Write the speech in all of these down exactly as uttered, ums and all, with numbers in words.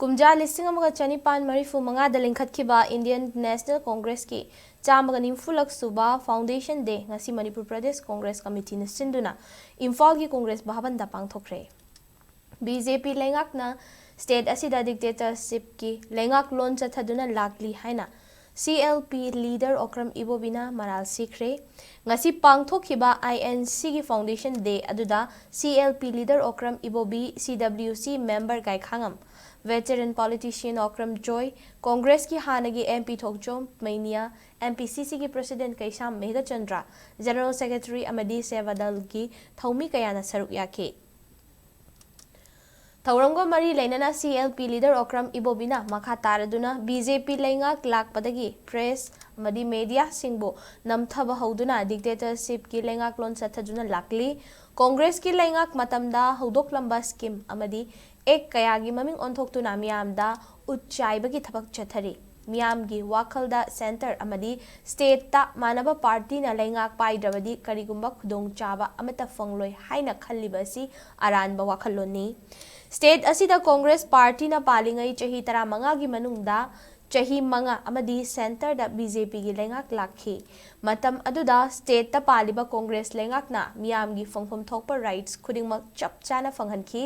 ꯀꯨꯝꯖꯥ ꯂꯤꯁꯤꯡ ꯑꯃꯒ ꯆꯅꯤꯄꯥꯟ ꯃꯔꯤꯐꯨ ꯃꯉꯥꯗ ꯂꯤꯡꯈꯠꯈꯤꯕ Indian National Congressꯀꯤ ꯆꯥꯝꯃꯒ ꯅꯤꯐꯨꯂꯛ ꯁꯨꯕ Foundation Day ꯉꯁꯤ ꯃꯅꯤꯄꯨꯔ ꯄ꯭ꯔꯗꯦꯁ ꯀꯣꯡꯒ꯭ꯔꯦꯁ ꯀꯃꯤꯇꯤꯅ ꯁꯤꯟꯗꯨꯅ ꯏꯝꯐꯥꯜꯒꯤ ꯀꯣꯡꯒ꯭ꯔꯦꯁ ꯚꯕꯟꯗ ꯄꯥꯡꯊꯣꯛꯈ꯭ꯔꯦ꯫ BJP ꯂꯩꯉꯥꯛꯅ state ꯑꯁꯤꯗ dictatorshipꯀꯤ ꯂꯩꯉꯥꯛꯂꯣꯟ ꯆꯠꯊꯗꯨꯅ ꯂꯥꯛꯂꯤ ꯍꯥꯏꯅ CLP leader ꯑꯣꯀ꯭ꯔꯝ ꯏꯕꯣꯕꯤꯅ ꯃꯔꯥꯜ ꯁꯤꯈ꯭ꯔꯦ꯫ ꯉꯁꯤ ꯄꯥꯡꯊꯣꯛꯈꯤꯕ INCꯒꯤ Foundation Day ꯑꯗꯨꯗ CLP leader ꯑꯣꯀ꯭ꯔꯝ ꯏꯕꯣꯕꯤ, CWC member ꯒꯥꯏꯈꯥꯉꯝ, veteran politician Okram ꯖꯣꯏ, ꯀꯣꯡꯒ꯭ꯔꯦꯁꯀꯤ ꯍꯥꯟꯅꯒꯤ MP ꯊꯣꯛꯆꯣꯝ ꯃꯩꯅꯤꯌꯥ, MPCCꯒꯤ president ꯀꯩꯁꯥꯝ ꯃꯦꯘꯆꯟꯗ꯭ꯔ, general secretary ꯑꯃꯗꯤ ꯁꯦꯕꯥꯗꯜꯒꯤ ꯊꯧꯃꯤ ꯀꯌꯥꯅ ꯁꯔꯨꯛ ꯌꯥꯈꯤ꯫ ꯊꯧꯔꯝꯒ ꯃꯔꯤ ꯂꯩꯅꯅ CLP leader ꯑꯣꯀ꯭ꯔꯝ ꯏꯕꯣꯕꯤꯅ ꯃꯈꯥ ꯇꯥꯔꯗꯨꯅ BJP ꯂꯩꯉꯥꯛ ꯂꯥꯛꯄꯗꯒꯤ press ꯑꯃꯗꯤ mediaꯁꯤꯡꯕꯨ ꯅꯝꯊꯕ ꯍꯧꯗꯨꯅ dictatorshipꯀꯤ ꯂꯩꯉꯥꯛꯂꯣꯟ ꯆꯠꯊꯗꯨꯅ ꯂꯥꯛꯂꯤ꯫ ꯀꯣꯡꯒ꯭ꯔꯦꯁꯀꯤ ꯂꯩꯉꯥꯛ ꯃꯇꯝꯗ ꯍꯧꯗꯣꯛꯂꯝꯕ scheme ꯑꯃꯗꯤ act ꯀꯌꯥꯒꯤ ꯃꯃꯤꯡ ꯑꯣꯟꯊꯣꯛꯇꯨꯅ ꯃꯤꯌꯥꯝꯗ ꯎꯠ ꯆꯥꯏꯕꯒꯤ ꯊꯕꯛ ꯆꯠꯊꯔꯤ꯫ ꯃꯤꯌꯥꯝꯒꯤ ꯋꯥꯈꯜꯗ centre ꯑꯃꯗꯤ stateꯇ ꯃꯥꯟꯅꯕ partyꯅ ꯂꯩꯉꯥꯛ ꯄꯥꯏꯗ꯭ꯔꯕꯗꯤ ꯀꯔꯤꯒꯨꯝꯕ ꯈꯨꯗꯣꯡꯆꯥꯕ ꯑꯃꯠꯇ ꯐꯪꯂꯣꯏ ꯍꯥꯏꯅ ꯈꯜꯂꯤꯕ ꯑꯁꯤ ꯑꯔꯥꯟꯕ ꯋꯥꯈꯜꯂꯣꯟꯅꯤ꯫ State ꯑꯁꯤꯗ ꯀꯣꯡꯒ꯭ꯔꯦꯁ partyꯅ ꯄꯥꯜꯂꯤꯉꯩ ꯆꯍꯤ ꯇꯔꯥꯃꯉꯥꯒꯤ ꯃꯅꯨꯡꯗ ꯆꯍꯤ ꯃꯉꯥ ꯑꯃꯗꯤ centreꯗ BJPꯒꯤ ꯂꯩꯉꯥꯛ ꯂꯥꯛꯈꯤ꯫ ꯃꯇꯝ ꯑꯗꯨꯗ stateꯇ ꯄꯥꯜꯂꯤꯕ ꯀꯣꯡꯒ꯭ꯔꯦꯁ ꯂꯩꯉꯥꯛꯅ ꯃꯤꯌꯥꯝꯒꯤ ꯐꯪꯐꯝ ꯊꯣꯛꯄ rights ꯈꯨꯗꯤꯡꯃꯛ ꯆꯞ ꯆꯥꯅ ꯐꯪꯍꯟꯈꯤ꯫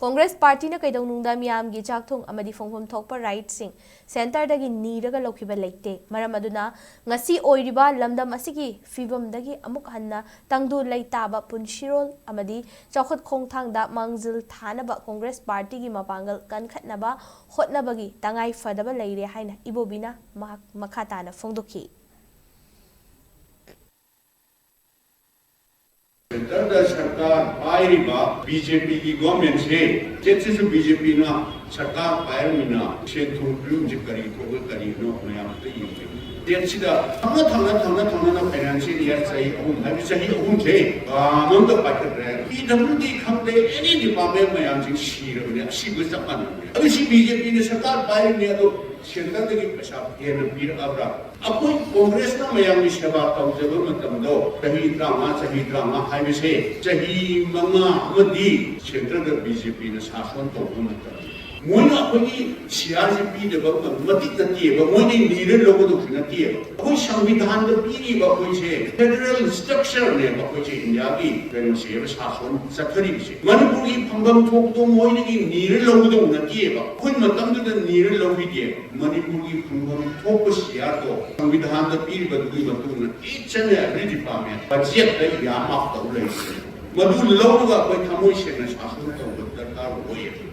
ꯀꯣꯡꯒ꯭ꯔꯦꯁ partyꯅ ꯀꯩꯗꯧꯅꯨꯡꯗ ꯃꯤꯌꯥꯝꯒꯤ ꯆꯥꯛꯊꯨꯡ ꯑꯃꯗꯤ ꯐꯪꯐꯝ ꯊꯣꯛꯄ rightꯁꯤꯡ centreꯗꯒꯤ ꯅꯤꯔꯒ ꯂꯧꯈꯤꯕ ꯂꯩꯇꯦ꯫ ꯃꯔꯝ ꯑꯗꯨꯅ ꯉꯁꯤ ꯑꯣꯏꯔꯤꯕ ꯂꯝꯗꯝ ꯑꯁꯤꯒꯤ ꯐꯤꯕꯝꯗꯒꯤ ꯑꯃꯨꯛ ꯍꯟꯅ ꯇꯪꯗꯨ ꯂꯩꯇꯥꯕ ꯄꯨꯟꯁꯤꯔꯣꯜ ꯑꯃꯗꯤ ꯆꯥꯎꯈꯠ ꯈꯣꯡꯊꯥꯡꯗ ꯃꯥꯡꯖꯤꯜ ꯊꯥꯅꯕ ꯀꯣꯡꯒ꯭ꯔꯦꯁ partyꯒꯤ ꯃꯄꯥꯡꯒꯜ ꯀꯟꯈꯠꯅꯕ ꯍꯣꯠꯅꯕꯒꯤ ꯇꯉꯥꯏ ꯐꯗꯕ ꯂꯩꯔꯦ ꯍꯥꯏꯅ ꯏꯕꯣꯕꯤꯅ ꯃꯍꯥꯛ ꯃꯈꯥ ꯇꯥꯅ ꯐꯣꯡꯗꯣꯛꯈꯤ꯫ Centreꯗ ꯁꯔꯀꯥꯔ ꯄꯥꯏꯔꯤꯕ BJPꯒꯤ governmentꯁꯦ, stateꯁꯤꯁꯨ BJPꯅ ꯁꯔꯀꯥꯔ ꯄꯥꯏꯔꯃꯤꯅ ꯁꯦꯟ ꯊꯨꯝ ꯐꯤꯕꯝꯁꯦ ꯀꯔꯤ ꯊꯣꯛꯑꯦ ꯀꯔꯤꯅꯣ ꯃꯌꯥꯝ ꯑꯝꯇ ꯌꯦꯡꯒꯦ꯫ Stateꯁꯤꯗ ꯊꯪꯅ ꯊꯪꯅ ꯊꯪꯅ ꯊꯪꯅꯅ financial year ꯆꯍꯤ ꯑꯍꯨꯝ ꯍꯥꯏꯕ ꯆꯍꯤ ꯑꯍꯨꯝꯁꯦ ꯀꯅꯥꯝꯇ ꯄꯥꯏꯈꯠꯇ꯭ꯔꯦ꯫ PWD ꯈꯪꯗꯦ, any department ꯃꯌꯥꯝꯁꯤ ꯁꯤꯔꯕꯅꯦ, ꯑꯁꯤꯕꯒ ꯆꯞ ꯃꯥꯟꯅꯕꯅꯦ꯫ ꯑꯗꯨ ꯁꯤ BJPꯅ ꯁꯔꯀꯥꯔ ꯄꯥꯏꯔꯤꯕꯅꯦ, ꯑꯗꯣ centreꯗꯒꯤ ꯄꯩꯁꯥ ꯍꯦꯟꯅ ꯄꯤꯔꯛꯑꯕ꯭ꯔꯥ? ꯑꯩꯈꯣꯏ ꯀꯣꯡꯒ꯭ꯔꯦꯁꯅ ꯃꯌꯥꯝꯒꯤ ꯁꯦꯕꯥ ꯇꯧꯖꯕ ꯃꯇꯝꯗꯣ ꯆꯍꯤ ꯇꯔꯥꯃꯉꯥ, ꯆꯍꯤ ꯇꯔꯥꯃꯉꯥ ꯍꯥꯏꯕꯁꯦ ꯆꯍꯤ ꯃꯉꯥ ꯑꯃꯗꯤ centreꯗ BJPꯅ ꯁꯥꯁꯣꯟ ꯇꯧꯕ ꯃꯇꯝ ꯃꯣꯏꯅ ꯑꯩꯈꯣꯏꯒꯤ ꯁꯤꯌꯥꯔꯁꯤ ꯄꯤꯗꯕ ꯃꯇꯤꯛ ꯅꯠꯇꯦꯕ, ꯃꯣꯏꯗꯤ ꯅꯤꯔ ꯂꯧꯒꯗꯧꯁꯨ ꯅꯠꯇꯦꯕ꯫ ꯑꯩꯈꯣꯏ ꯁꯪꯕꯤꯙꯥꯟꯗ ꯄꯤꯔꯤꯕ ꯑꯩꯈꯣꯏꯁꯦ ꯐꯦꯗꯔꯦꯜ ꯁ꯭ꯇ꯭ꯔꯛꯆꯔꯅꯦꯕ, ꯑꯩꯈꯣꯏꯁꯦ ꯏꯟꯗꯤꯌꯥꯒꯤ ꯀꯩꯅꯣꯁꯦ ꯁꯥꯁꯣꯟ ꯆꯠꯊꯔꯤꯕꯁꯦ꯫ ꯃꯅꯤꯄꯨꯔꯒꯤ ꯐꯪꯐꯝ ꯊꯣꯛꯄꯗꯣ ꯃꯣꯏꯗꯒꯤ ꯅꯤꯔ ꯂꯧꯒꯗꯧ ꯅꯠꯇꯦꯕ, ꯑꯩꯈꯣꯏ ꯃꯇꯝꯗꯨꯗ ꯅꯤꯔ ꯂꯧꯕꯤꯗꯦꯕ꯫ ꯃꯅꯤꯄꯨꯔꯒꯤ ꯐꯪꯐꯝ ꯊꯣꯛꯄ ꯁꯤꯌꯥꯔꯗꯣ ꯁꯪꯕꯤꯙꯥꯟꯗ ꯄꯤꯔꯤꯕꯗꯨꯒꯤ ꯃꯇꯨꯡ ꯏꯟꯅ each and every department ꯕꯖꯦꯠꯇ ꯌꯥꯝ ꯇꯧ ꯂꯩꯕꯅꯦ꯫ ꯃꯗꯨ ꯂꯧꯔꯒ ꯑꯩꯈꯣꯏ ꯊꯃꯣꯏ ꯁꯦꯡꯅ ꯁꯥꯁꯟ ꯇꯧꯕ ꯗꯔꯀꯥꯔ ꯑꯣꯏꯌꯦꯕ꯫